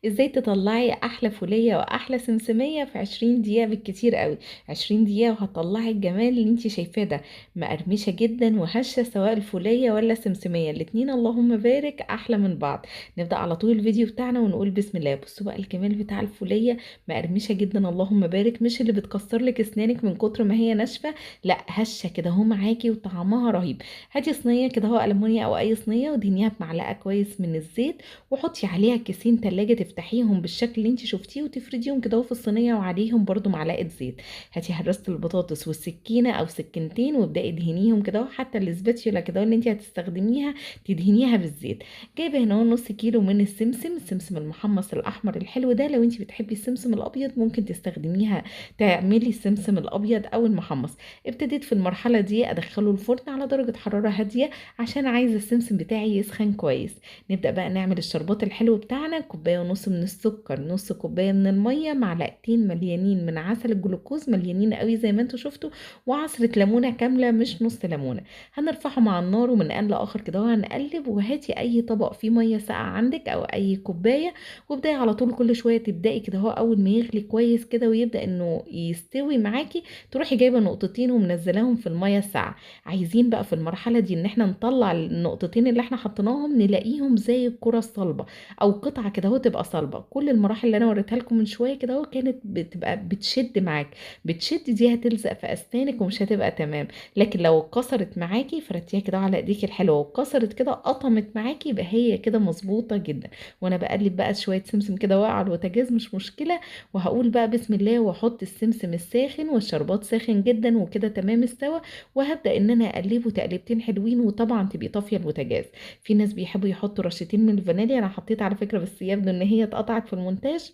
ازاي تطلعي احلى فوليه واحلى سمسميه في 20 دقيقة بالكتير قوي. 20 دقيقة وهتطلعي الجمال اللي انت شايفاه ده، مقرمشه جدا وهشه سواء الفوليه ولا السمسميه، الاتنين اللهم بارك احلى من بعض. نبدا على طول الفيديو بتاعنا ونقول بسم الله. بصوا بقى الجمال بتاع الفوليه، مقرمشه جدا اللهم بارك، مش اللي بتكسر لك اسنانك من كتر ما هي ناشفة، لا هشه كده اهو معاكي وطعمها رهيب. هاتي صينية كده اهو المونيا او اي صينية ودهنيها بمعلقه كويس من الزيت، وحطي عليها كيسين تلاجة تفتحيهم بالشكل اللي انت شفتيه وتفرديهم كده في الصينية، وعليهم برده معلقه زيت. هاتي هرسه البطاطس والسكينة او سكينتين وابداي ادهنيهم كده، حتى ال spatula كده اللي انت هتستخدميها تدهنيها بالزيت. جايبه هنا نص كيلو من السمسم، السمسم المحمص الاحمر الحلو ده. لو انت بتحبي السمسم الابيض ممكن تستخدميها تعملي السمسم الابيض او المحمص. ابتديت في المرحلة دي ادخله الفرن على درجه حرارة هادية عشان عايزه السمسم بتاعي يسخن كويس. نبدا بقى نعمل الشربات الحلو بتاعنا. كوباية ونص من السكر، نص كوباية من المية، معلقتين مليانين من عسل الجلوكوز، مليانين قوي زي ما انتم شفتوا، وعصره ليمونه كاملة مش نص ليمونه. هنرفعه مع النار ومن آن لاخر كده وهنقلب. وهاتي اي طبق فيه مية ساقعه عندك او اي كوباية، وابداي على طول كل شوية تبداي كده اهو. اول ما يغلي كويس كده ويبدا انه يستوي معاكي تروحي جايبه نقطتين ومنزلاهم في المية الساقعه. عايزين بقى في المرحلة دي ان احنا نطلع النقطتين اللي احنا حطيناهم نلاقيهم زي الكره الصلبة او قطعه كده اهو تبقى صلبه. كل المراحل اللي انا وريتها لكم من شوية كده اهو كانت بتبقى بتشد معاك، بتشد دي هتلزق في اسنانك ومش هتبقى تمام. لكن لو اتكسرت معاكي فردتيها كده على ايديكي الحلوة واتكسرت كده قطمت معاكي يبقى هي كده مظبوطة جدا. وانا بقلب بقى شوية سمسم كده واقع على البوتاجاز مش مشكلة، وهقول بقى بسم الله واحط السمسم الساخن والشربات ساخن جدا وكده تمام استوى. وهبدا ان انا اقلبه تقلبتين حلوين، وطبعا تبقي طافية البوتاجاز. في ناس بيحبوا يحطوا رشتين من الفانيليا، انا حطيت على فكرة بس يبدو ان هي اتقطعت في المونتاج.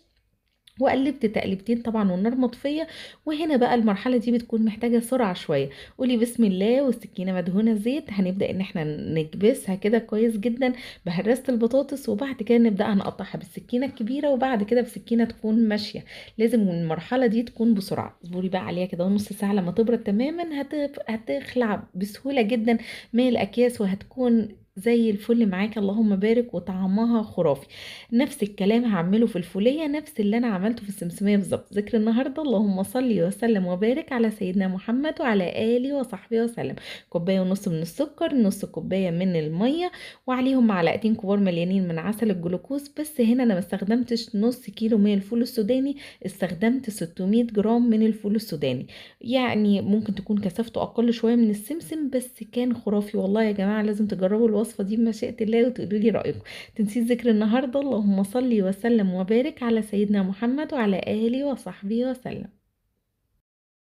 وقلبت تقلبتين طبعا والنار مطفيه. وهنا بقى المرحلة دي بتكون محتاجه سرعة شوية. قولي بسم الله والسكينة مدهونه زيت. هنبدا ان احنا نكبسها كده كويس جدا بهرسه البطاطس، وبعد كده نبدا نقطعها بالسكينة الكبيرة، وبعد كده بسكينة تكون ماشية. لازم المرحلة دي تكون بسرعة. اصبري بقى عليها كده نص ساعة لما تبرد تماما، هتخلع بسهولة جدا من الاكياس وهتكون زي الفل معاك اللهم بارك وطعمها خرافي. نفس الكلام هعمله في الفوليه، نفس اللي انا عملته في السمسميه بالظبط. ذكر النهارده اللهم صل وسلم وبارك على سيدنا محمد وعلى اله وصحبه وسلم. كوباية ونص من السكر، نص كوباية من المية، وعليهم معلقتين كبار مليانين من عسل الجلوكوز. بس هنا انا ما استخدمتش نص كيلو من الفول السوداني، استخدمت 600 جرام من الفول السوداني، يعني ممكن تكون كثافته اقل شوية من السمسم، بس كان خرافي والله يا جماعة. لازم تجربوا الوصفة دي بمشيئة الله وتقولوا لي رأيكم. تنسيش ذكر النهارده اللهم صل وسلم وبارك على سيدنا محمد وعلى آله وصحبه وسلم.